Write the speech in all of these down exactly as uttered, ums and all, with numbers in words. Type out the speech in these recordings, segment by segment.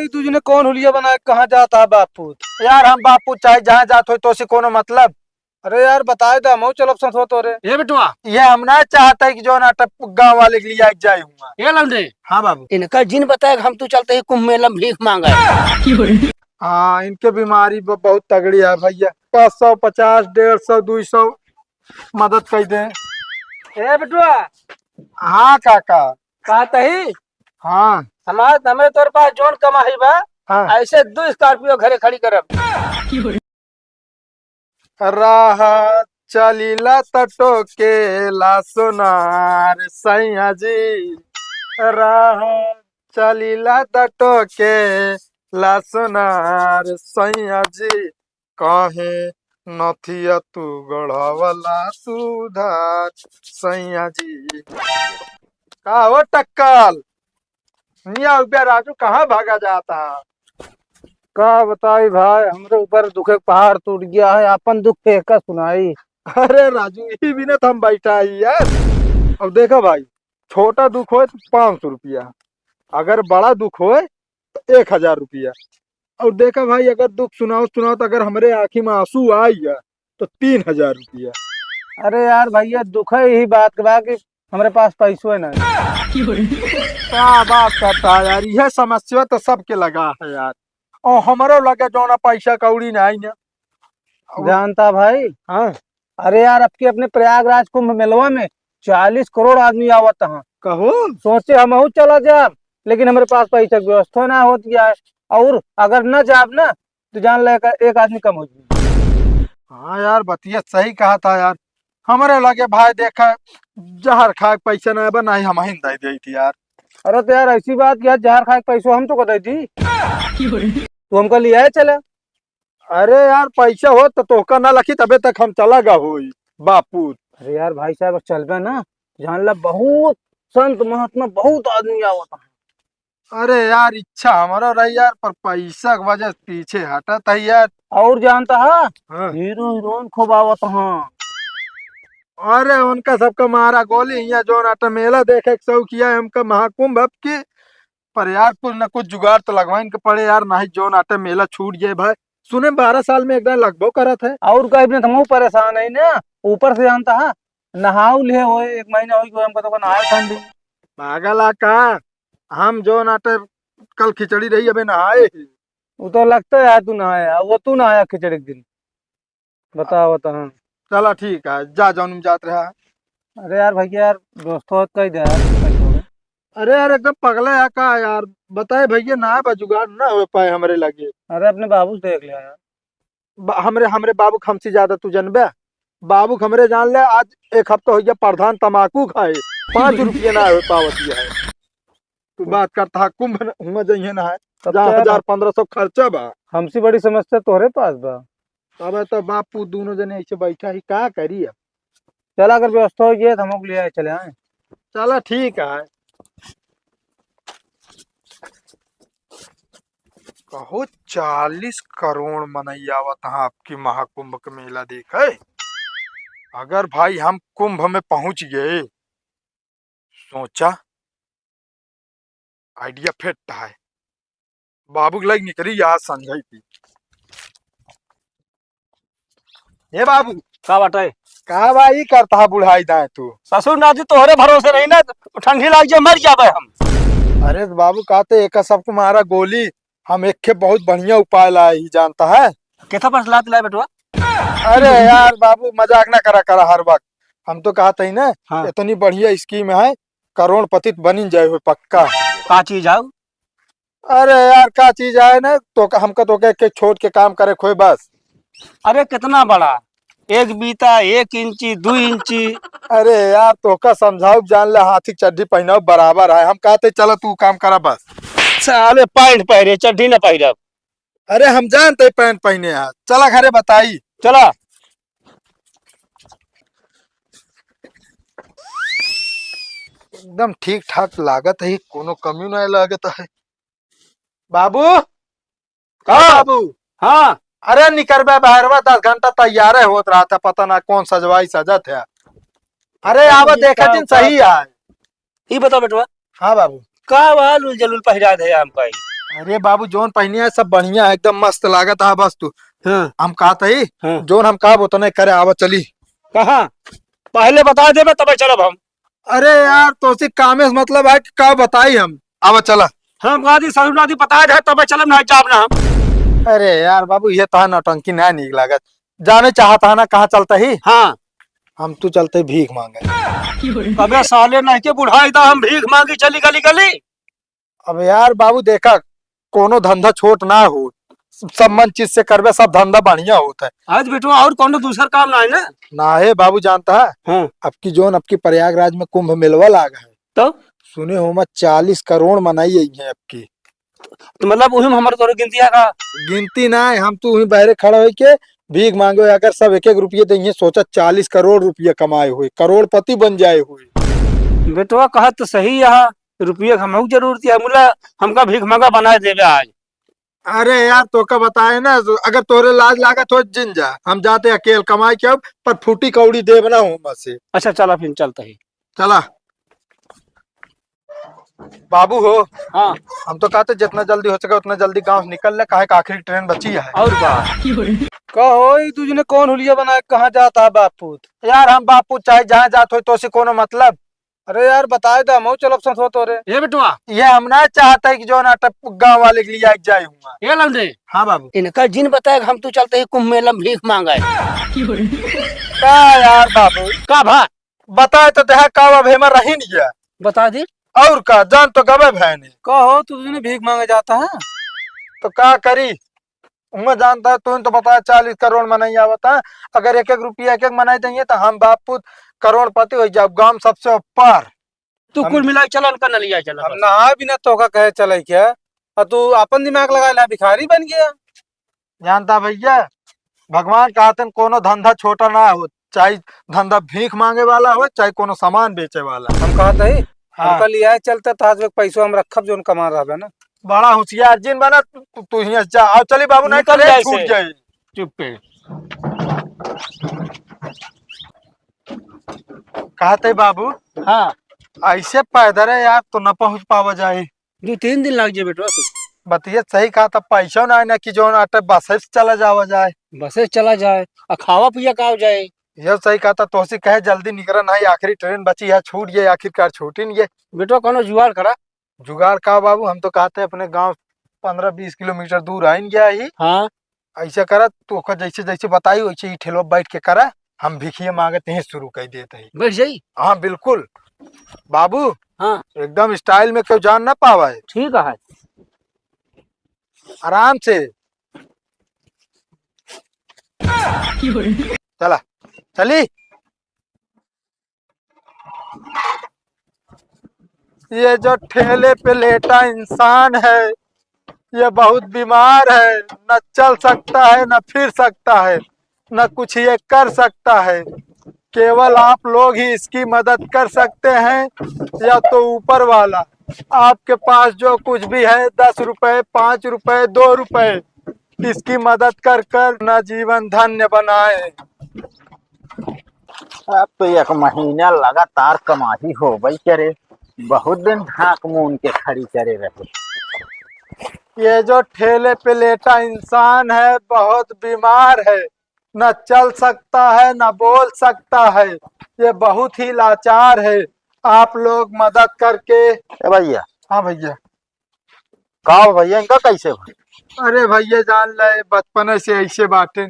ई तुझने कौन हुलिया बनाए, कहाँ जाता है बापू? यार, हम बापू चाहे जहाँ जात होई, तोसे कौनो मतलब? अरे यार, बताए दे, हमहू चलब सथवा तोरे। ए बेटवा। ये हम ना चाहता है कि जो ना टप-, गाँव वाले के लिए आके जाए हुआ। ए लौंडे। हाँ बाबू। इनका जिन बताए कि हम तू चलते ही कुंभ मेला में भीख मांगा। हाँ, इनके बीमारी ब-, बहुत तगड़ी है भैया। पाँच सौ, पचास, डेढ़ सौ, दुई सौ मदद कर दे। ए बेटवा। हाँ काका। कहत ही। हाँ। हमार, हमें तोर पास जौन कमाई बा, हाँ। ऐसे दो Scorpio घरे खड़ी करब। राह चलीला त टोकेला सोनार सैया जी, राह चलीला त टोकेला सोनार सैया जी, काहे नथिया तू गढ़वला सुधार सैया जी। का हो टक्कल, निया उबिया राजू, कहाँ भागा जाता है? का बताई भाई, हमरे ऊपर दुखे के पहाड़ टूट गया है, आपन दुख केका सुनाई। अरे राजू, यही बिना तो हम बैठा ही यार। अब देखा भाई, छोटा दुख होए तो पाँच सौ रुपया, अगर बड़ा दुख होए तो एक हजार रुपया। और देखा भाई, अगर दुख सुनाओ सुनाओ तो अगर हमरे आँखी में आंसू आई है तो तीन हजार रुपया। अरे यार भैया, दुख है यही बात के बा कि हमरे पास पैसो है ना। का बात करता है यार, यह समस्या तो सबके लगा है यार, और हमरो लगे जो ना पैसा कौड़ी नहीं ना। जानता भाई? हाँ। अरे यार, अब की अपने प्रयागराज कुंभ मेलवा में चालीस करोड़ आदमी आवत हैं। कहो। सोचे हमहू चला जाब, लेकिन हमरे पास पैसा के व्यवस्था ना होत गया है। और अगर न जाब ना, तो जान ले, एक, एक आदमी कम हो जाए। हाँ यार, बतिया सही कहा था यार। हमरे लगे भाई देखा, जहर खाए के पैसा ना बा, ना ही हम ही दे देती यार। अरे तो यार, ऐसी बात यार, जहर खाए के पैसो हम तो को दे दी। तू हमका लियाए चला। अरे यार, पैसा होत तो तोहका ना लखी, तबे तक हम चला गा होई बापू। अरे यार भाई साहब, चलबे ना, जान ला, बहुत संत महात्मा, बहुत आदमी आवत है। अरे यार, इच्छा हमारा रही यार, पर पैसा के वजह से पीछे हटत है यार। और जानता है, हाँ। हीरो हीरोइन खूब आवत हैं। अरे उनका सबका मारा गोली, यहाँ जोन आटा मेला देखे के शौक किया है हमका महाकुंभ अब की। पर यार, कुछ ना कुछ जुगाड़ तो लगवाइन के पड़े यार, नहीं जोन आटे मेला छूट जाए भाई। सुने बारह साल में एक दान लगबो करत है। और का, इतने तो हमहू परेशान है ना, ऊपर से जानता है, नहाऊ ले होए, एक महीना हो गया हमका तो नहाए ठंडी। पागल आ का? हम जोन आटे कल खिचड़ी रही, अबे नहाए ही। वो तो लगता है यार, तू नहाया, वो तू नहाया खिचड़ी के दिन। बताओ, बताओ। चला ठीक है, जा जौन में जात रहा। अरे यार भैया यार, दोस्तों कह दे यार, कैसे होगा? अरे यार, एकदम पगला है का यार? बताए भैया, ना बा जुगाड़, ना हो पाए हमरे लगे। अरे अपने बाबू से देख लिया यार। ब-, हमरे, हमरे बाबू के हमसे ज्यादा तू जनबे। बाबू के हमरे जान ले, आज एक हफ्ता हो गया प्रधान तमाकू खाए, पाँच रुपये ना हो पावत है। तू बात करता है, कुंभ न-, हुआ जइहे ना है, तब जा तो यार हजार पन्द्रह सौ खर्चा बा। हमसे बड़ी समस्या तोहरे पास बा। अबे तो बापू दोनों जने ऐसे बैठा ही, का करी अब? चला, अगर व्यवस्था हो गई तो हम लोग ले आए, चले आए। चला ठीक है। कहो, चालीस करोड़ मनई आवत हैं आपकी महाकुंभ के मेला देखे। अगर भाई हम कुंभ में पहुंच गए, सोचा, idea फिट है। बाबू के लग निकली यार संजय की। ए बाबू। का बाटे? का बा ई करता है बुढ़ाई दाए तू? ससुर नाती तोहरे भरोसे रही ना, तो ठंडी लाग जाए, मर जाबे हम। अरे तो बाबू, कहते एक सबको मारा गोली, हम एक के बहुत बढ़िया उपाय लाए ही, जानता है? केथा पर लात लाए बेटवा? अरे यार बाबू, मजाक ना करा करा हर वक्त। हम तो कहते ही ना, हाँ। इतनी बढ़िया scheme है, करोड़पति बनिन जाए हो पक्का। का चीज आऊ? अरे यार, का चीज आए ना, तो का, हमका तो के, के छोट के काम करे खोए बस। अरे कितना बड़ा, एक बीता, एक इंची, दो इंची। अरे यार, तोका समझाऊ, जान ले, हाथी के चड्ढी पहनाऊ बराबर है। हम कहते चला तू काम करा बस। साले पैंट पहरे, चड्ढी न पहिरब। अरे हम जानते पैंट पहने हैं, चला घरे बताई। चला। एकदम ठीक ठाक लागत है, कोनो कमी नहीं लागत है। बाबू, का? बाबू। हाँ। अरे निकरबे बहरवा, दस घंटा तैयारे होत रहा था, पता ना कौन सजवाई सजत है। अरे अरे आवा ये देखा का दिन सही बात है। ई बताओ बेटवा। हाँ बाबू। का बा लुल जलुल पहिरा दे हमका ई? अरे बाबू, जौन पहिने है सब बढ़िया है, एकदम मस्त लागत है। बस तू हाँ। हम कहत ही, हाँ। जौन हम कहब उतने करे, आवा चली। कहाँ? पहले बताइ देबे तबे चलब हम। अरे यार, तोसी कामे से मतलब है कि का बताई हम? आवा चला। हम कहत ही ससुर नाती बताइ दे तबे चलब, नाहीं जाब ना हम। अरे यार बाबू, ये तोहार नौटंकी नाहीं नीक लागत। जाने चाहत है ना कहाँ चलत ही? हाँ। हम तू चलत ही भीख माँगे। अबे साले, नहीं के बुढ़ाई दा हम भीख माँगी चली गली गली। अब यार बाबू देखा, कोनो धंधा छोट ना हो, सब मन चित से करबे, सब धंधा बढ़िया होत है। आज बेटवा और कोनो दूसर काम ना है ना? ना है बाबू, जानत है हाँ। अब की जौन, अब की प्रयागराज में कुंभ मेलवा लाग है। तो? सुने हो मैं, चालीस करोड़ मनई आई है अब की। तो मतलब उही में हमार तोर गिनती है का? गिनती ना है, हम तू उही बहरे खड़ा होई के भीख माँगे, अगर सब एक एक रुपये देइहैं, सोचा चालीस करोड़ रुपये कमाए हुए, करोड़पति बन जाए हुए। बेटवा कहत तो सही है, रुपये के हमहू जरूरत है, मुला हमका भीख माँगा बनाइ देबे आज। अरे यार, तोका बताए ना, अगर तोरे लाज लागत हो, जिन जा, हम जात ही अकेल कमाई के अब, पर फूटी कौड़ी देब ना हो मसे। अच्छा, चला फिर चलत ही। चला। बाबू हो। हाँ। हम तो कहत ही जितना जल्दी हो सके उतना जल्दी गाँव से निकल ले, काहे कि आखिरी ट्रेन बची है। और का? का हो, ई तू जने कौन हुलिया बनाए, कहाँ जात है बाप पूत? यार, हम बाप पूत चाहे जहाँ जात होई, तोसे कोनो मतलब? अरे यार, बताए दे, हमहू चलब संग तोरे। ए बेटवा। ये हम ना चाहत ही कि जौन आटा गाँव वाले के लिए आइ जाए हुआ। ए लौंडे। हाँ बाबू। इनका जिन बताए कि हम तू चलत ही कुंभ मेला में भीख माँगे। का यार बाबू? का भा? बताए तो देहा का, अब हेमा रही नहीं गया। बता दे। और का, जान तो गबे भैने। का हो, तू जने भीख माँगे जात है? तो का करी? उमा जानत है, तू तो बताए चालीस करोड़ मनई आवत है, अगर एक एक रुपया एक एक मनई देइहैं तो हम बाप पूत करोड़पति होइ जाब, गाँव सबसे ऊपर। तू हम कुल मिला के चला, उनका न लिया चला हम बस। नहाए बिना तोका कहे चले क्या? और तू अपन दिमाग लगाए ला, भिखारी बन गया। जानत है भैया, भगवान कहत हैं कोनो धंधा छोटा ना हो, चाहे धंधा भीख माँगे वाला हो, चाहे कोनो सामान बेचे वाला। हम कहत ही, हाँ। हमका लियाए चलते तो आज एक पैसो हम रखब जौन कमा रहबे ना। बड़ा होशियार जिन बना, तू, तू, तू हियाँ से जा। आओ चली बाबू, नहीं निकल ट्रेन जाए छूट से। जाए। चुप्पे। कहत ही बाबू, हाँ। ऐसे पैदल है यार, तो न पहुँच पावा जाए। दो तीन दिन लाग जाए बेटवा तू। बतिया सही कहत है, पैसा ना है ना कि जौन आटे बसे से चला जावा जाए। बसे से चला जाए, आ खावा पिया का हो जाए। ये सही कहत है, तोहसे कहे जल्दी निकरा, नहीं आखिरी ट्रेन बची है, छूट गए, आखिरकार छूटी नहीं है। बेटवा कोनो जुगाड़ करा। जुगाड़ का बाबू, हम तो कहत ही अपने गाँव पन्द्रह बीस किलोमीटर दूर आइन गया ही। हाँ। ऐसे करा, तू ओकर जैसे जैसे बताई वैसे ही ठेलवा बैठ के करा, हम भिखिया माँगत ही शुरू कर देत ही। बैठ जाई? हाँ बिल्कुल। बाबू, हाँ। एकदम style में केहू जान ना पावा है। ठीक है। आराम से। चला, चली। ये जो ठेले पे लेटा इंसान है, ये बहुत बीमार है, न चल सकता है, न फिर सकता है, न कुछ ये कर सकता है। केवल आप लोग ही इसकी मदद कर सकते हैं, या तो ऊपर वाला। आपके पास जो कुछ भी है, दस रुपए, पाँच रुपए, दो रुपए, इसकी मदद कर कर अपना जीवन धन्य बनाएं। अब तो एक महीना लगातार कमाई होबे करे, बहुत दिन ढाक मून के खड़ी करे रहे। ये जो ठेले पे लेटा इंसान है, बहुत बीमार है, न चल सकता है, न बोल सकता है, ये बहुत ही लाचार है। आप लोग मदद करके ए भैया। हाँ भैया। का हो भैया, इनका कैसे हो? अरे भैया, जान ले, बचपने से ऐसे बाटे,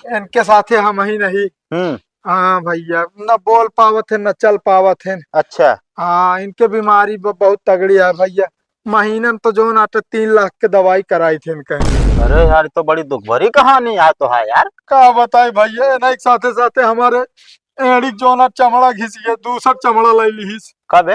इनके साथे हम ही नहीं। हम्म। हाँ भैया, न बोल पावत है, न चल पावत है। अच्छा। हाँ, इनके बीमारी ब-, बहुत तगड़ी है भैया। महीने में तो जौन आटे तीन लाख के दवाई कराई थी इनके। अरे यार, ये तो बड़ी दुख भरी कहानी है तो है यार। का बताई भैया, इन्हीं के साथे साथे हमारे एड़ी के जौन आ चमड़ा घिस गया, दूसर चमड़ा ले लीस। कबे?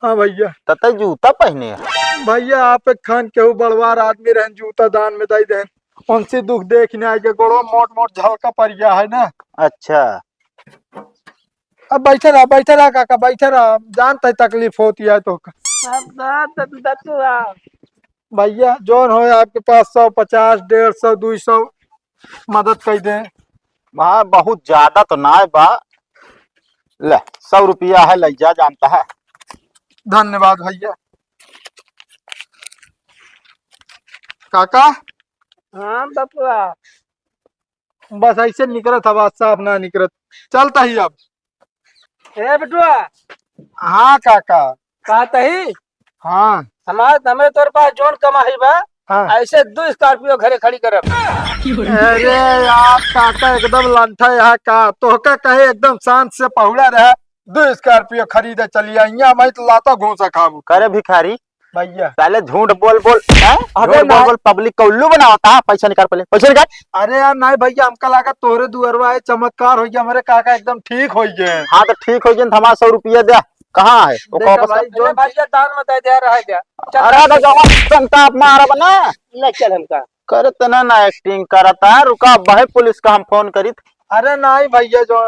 हाँ भैया। त तै जूता पहने है? भैया, आप एक खान केहू बड़वार आदमी रहन, जूता दान में दे देन, उनसे दुख देख नहीं आएगा, गोड़वा मोट मोट झलका पड़ गया है ना। अच्छा। अब बैठे रहा, बैठे रहा काका, बैठे रहा, जानते ही तकलीफ होती है तो का। अब बात तो तू बतुआ। भैया, जौन होए आपके पास, सौ पचास, डेढ़ सौ, दुई सौ, मदद कर दे। हाँ, बहुत ज्यादा तो ना है बा, ले, सौ रुपया है, ले जा, जानता है। धन्यवाद भैया। काका। हाँ बपुआ। बस ऐसे निकरत ह, बात साफ ना निकरत। चलता ही अब। ए बेटुआ। हाँ काका। कहत ही। हाँ। हमार, हमें तोर पास जौन कमाई बा, हाँ। ऐसे दो Scorpio घरे खड़ी करब। अरे यार काका, एकदम लंठा यहाँ का, तोहका कहे एकदम शांत से पहुड़ा रहे, दो Scorpio खरीदे चलिया, यहाँ मैं तो लाता घूसा खाबू। करे भिखारी, भैया। साले झूठ बोल बोल, हैं? अबे झूठ बोल नहीं। बोल, पब्लिक का उल्लू बनावता है। पैसा निकाल पहले, पैसा निकाल। अरे यार नहीं भैया, हमका लगा तोरे दुअरवा है, चमत्कार हो गया, हमारे काका एकदम ठीक हो गए। हाँ तो ठीक हो गए, तो हमारा सौ रुपया दे। कहाँ है? ओका देखा वापस भाई, कर। जो भैया दान में दे दे रहा है क्या? चल अरे तो जवान संताप मारब ना। ले चल हमका। करत ना, ना एक्टिंग करत है, रुका, अब है पुलिस का हम फोन करी। अरे नहीं भैया, जो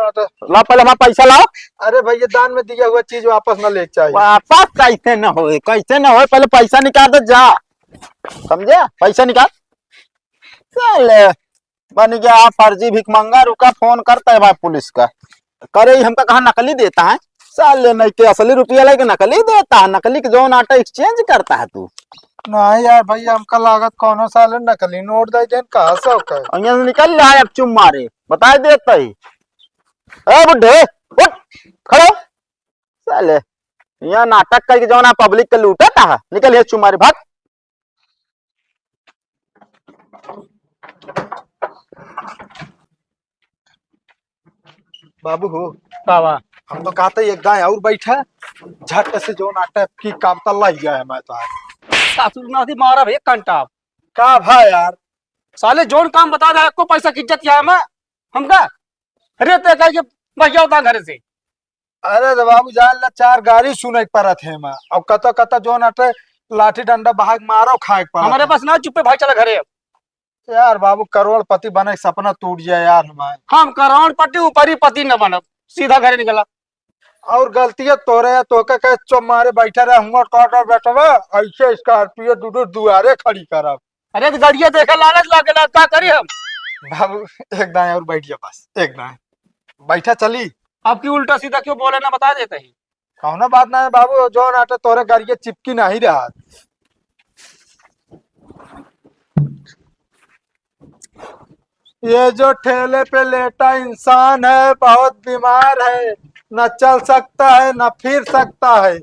ला पहले हमारा पैसा लाओ। अरे भैया, दान में दिया हुआ चीज वापस ना लेके चाहिए। वापस कैसे न होए, कैसे न होए, पहले पैसा निकाल दे जा, समझे? पैसा निकाल। साले बन गया फर्जी भिखमंगा, रुका फोन करता है भाई पुलिस का। करे ही हमका कहा नकली देता है, साले नहीं के असली रुपया लेके नकली देता है, नकली के जौन आटा exchange करता है तू। नहीं यार भैया, हमका लागत कौनो साले नकली नोट दे देन, कहा से होकर। और यहाँ से निकल रहा है अब चुम मारे, बताए देता ही। ए बुड्ढे, उठ, खड़ो। साले, यहाँ नाटक करके जौन आ पब्लिक के लूटत है, निकल ये चुमारी, भाग। बाबू हो। का बा? हम तो कहते एक दाएं और बैठा, झट से जौन आटा की कामता लाई गया है मैं तो आज। सासुर ना थी मारा भैया कंटाप। का भा यार? साले जौन काम बता दे, एको पैसा की इज्जत यहाँ में, हमका? अरे ते कह के भैया उतार घरे से। अरे रे बाबू, जान ला चार गारी सुने के परत है माँ। अब कतो कतो जोन अटे लाठी डंडा बहाक मारो खाए के परत हमारे है। पास ना, चुप्पे भाई चला घरे अब। यार बाबू, करोड़पति बने के सपना टूट जाए यार हमारे। हम करोड़पति ऊपरी पति न बनब, सीधा घरे निकला। और गलतियाँ तोरे है, तोके कहे चो मारे बैठे रहे, हुआ टॉटर बैठवा, ऐसे Scorpio दू दू दुआरे खड़ी करब। अरे तो गड़िया देखे लालच लागेला, का करी हम? बाबू, एक दाएं और बैठ जा बस, एक दाएं। बैठा चली। अब की उल्टा सीधा क्यों बोले ना, बता देते ही। कौनो बात ना है बाबू, जौन आटे तोरे गाड़िया चिपकी नहीं रहा। ये जो ठेले पे लेटा इंसान है, बहुत बीमार है, न चल सकता है, न फिर सकता है।